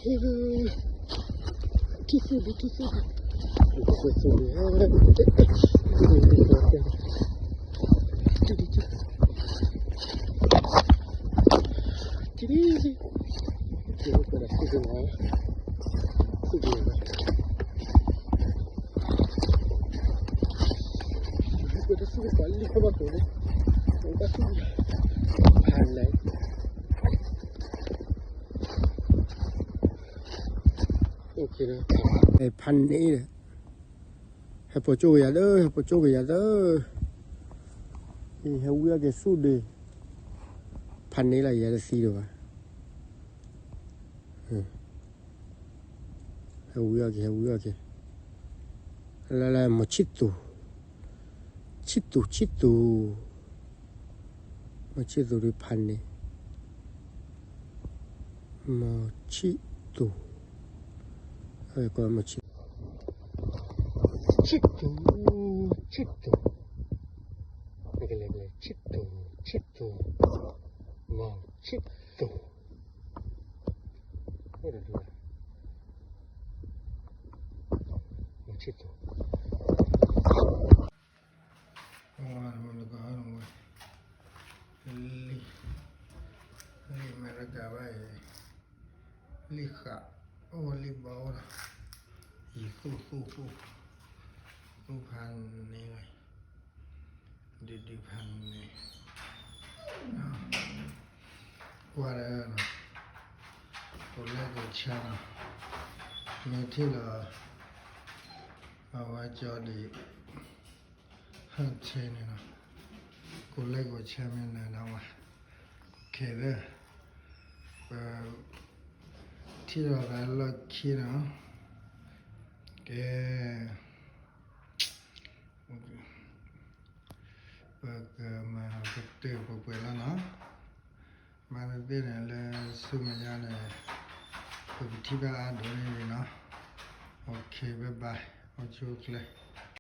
ခံဆူၣ်ဒံး ခံဆူၣ်ဒံး ဖးန့ၣ်ဒီး ဟဲပိာ်ကၠိကယၤသၢ, ဟဲပိာ်ကၠိကယၤသၢ, ဟဲဝံအီၣ်က့ၤဆူၣ်ဒံး, ဖးန့ၣ်လီၤ ယၤတသံဒံးဘၣ်, ဟဲဝံအီၣ်က့ၤ ဟဲဝံအီၣ်က့ၤ, လၢလၢ မီၤဆံၣ်သူၣ်, ဆံၣ်သူၣ် ဆံၣ်သူၣ်, မီၤဆံၣ်သူၣ်ဒုးဖးန့ၣ်, မီၤဆံၣ်သူၣ်, မီၤဆံၣ်, ဆံၣ်သူၣ်, ဆံၣ်သူၣ်, ကလဲၤကလဲၤ ဆံၣ်သူၣ် ဆံၣ်သူၣ်, မီၤဆံၣ်သူၣ်, အိၣ်ဒီးဒုး မီၤဆံၣ်သူၣ်, လံာ် လံာ်အမဲရကၤဘၣ်အံၤ, လံာ်ဃာ် အိၣ်လံာ်ဘီအိၣ်ဒီး ယံၤသူၣ်သူၣ်သူၣ်, သူၣ်ဖးန့ၣ်လီၤ, ဒုးဒုးဖးန့ၣ်, ကွၢ်ဒီး ကိးlikeကိးshareနီၤ, မ့ၢ်ထံၣ်လီၤ အဝဲကၠီဒံး ဟၢထဲန့ၣ်နီၤ, ကိးlikeကိးshareမ့ၢ်နၤဒီးဝဲ, ခဲလၢာ် ပ ထံၣ်လီၤသးလီၢ်ခံနီၤ, ကဲ ပကမၤပတုာ်ပှဲၤပှဲၤလီၤနီၤ, ဘၣ်သ့ၣ်သ့ၣ်န့ၣ်လၢဆူမဲာ်ညါန့ၣ် ပကထံၣ်ဘၣ်အါဒိၣ်န့ၣ်လံနီၤ, OK bye bye, အိၣ်ဆူၣ်အိၣ်ချ့